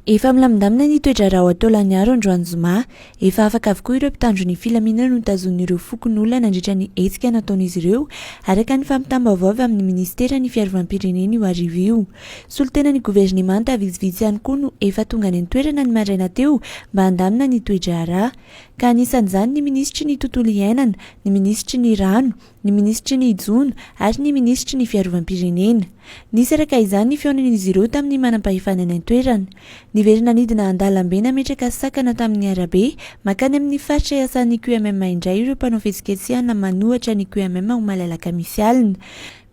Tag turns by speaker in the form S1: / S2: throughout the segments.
S1: Efa milamindamina ny toe-draharaha ao Taolagnaro androany zoma. Efa afaka avokoa ireo mpitandro ny filaminana notazonin'ireo fokonolona nandritra ny hetsika nataon'izy ireo, araka ny fampitam-baovao avy amin'ny minisiteran'ny fiarovam-pirenena io hariva io. Solontenan'ny governemanta vitsivitsy ihany koa no efa tonga any an-toerana ny maraina teo mba handamina ny toe-draharaha. Ka anisan'izany ny minisitry ny tontolo iainana, ny minisitry ny rano, ny minisitry ny jono ary ny minisitry ny fiarovam-pirenena. Nisy araka izany ny fihaonan'izy ireo tamin'ny manampahefana any an-toerana. Niverina nidina an-dalambe nametraka sakana tamin'ny arabe mankany amin'ny faritra iasan'ny QMM indray ireo mpanao fihetsiketsehana manohatra ny QMM omaly alakamisy alina.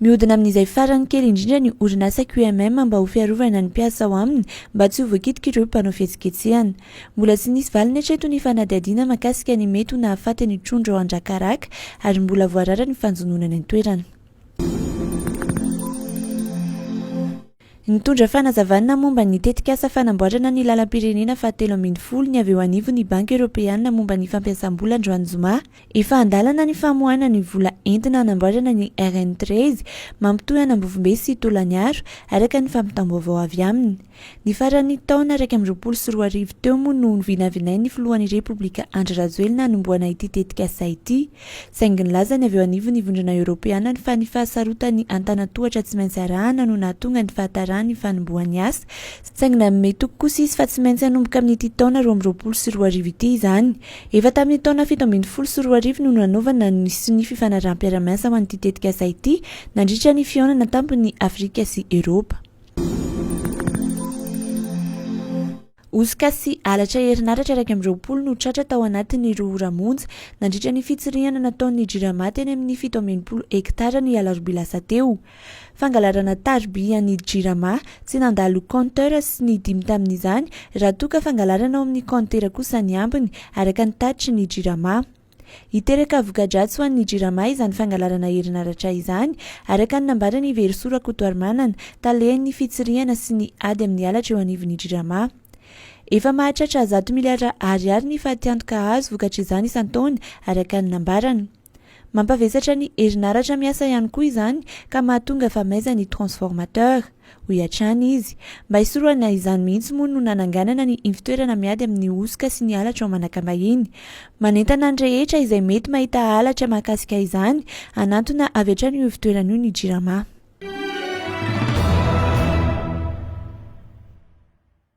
S1: Mihodina amin'izay farany kely indrindra ny orinasa QMM mba ho fiarovana ny mpiasa ao aminy mba tsy ho voakitik'ireo mpanao fihetsiketsehana. Mbola tsy nisy valiny hatreto ny fanadihadiana mahakasika ny mety ho nahafaty ny trondro ao Andrakaraka ary mbola voarara ny fanjonoana any an-toerana. Nitondra fanazavana momba ny tetikasa fanamboarana ny lalam-pirenena fahatelo 12 ny avy eo anivon'ny Banky Eoropeana momba ny fampiasam-bola androany zoma. Efa an-dalana ny famoahana ny vola entina hanamboarana ny RN 13 mampitohy an'Ambovombe sy Tolagnaro, araka ny fampitam-baovao avy aminy. Ny faran'ny taona 2021 teo moa no novinavinain'ny filohan'ny Repoblika Andry Rajoelina hanombohana ity tetikasa ity. Saingy nilaza ny avy eo anivon'ny Vondrona Eoropeana fa ny fahasarotan'ny antanan-tohatra tsy maintsy arahana no nahatonga ny fahataran'ny fanombohan'ny asa, saingy nanome toky kosa izy fa tsy maintsy hanomboka amin'ity taona 2022 ity izany. Efa tamin'ny taona 2017 no nanaovana ny sonia fifanaraham-piarahamiasa ho an'ity tetikasa ity nandritra ny fihaonana tampon'ny Afrika sy Eoropa. Hosoka sy halatra herinaratra 21 no tratra tao anatin'ny roa ora monja nandritra ny fitsirihana nataon'ny Jirama teny amin'ny 67 hektara ny alarobia lasa teo. Fangalarana tariby an'ny Jirama tsy nandalo compteur sy ny dimy tamin'izany raha toa ka fangalarana ao amin'ny kaontera kosa ny ambiny, araka ny tatitry ny Jirama. Hiteraka voka-dratsy ho an'ny Jirama izany fangalarana herinaratra izany, araka ny nambaran'i Verisoa Rakotoarimanana, talen'ny fitsirihana sy ny ady amin'ny halatra eo anivon'ny Jirama. Efa mahatratra 100 miliara ariary ny fatiantoka azo vokatr'izany isan-taona, araka ny nambarany. Mampavesatra ny herinaratra miasa ihany koa izany ka mahatonga famaizan'ny transformateur, hoy hatrany izy. Mba hisorohana izany mihitsy moa no nananganana ny ivontoerana miady amin'ny hosoka sy ny halatra ao Manakambahiny. Manentana ny rehetra izay mety mahita halatra mahakasika izany hanantona avy hatrany io ivontoerana io ny Jirama.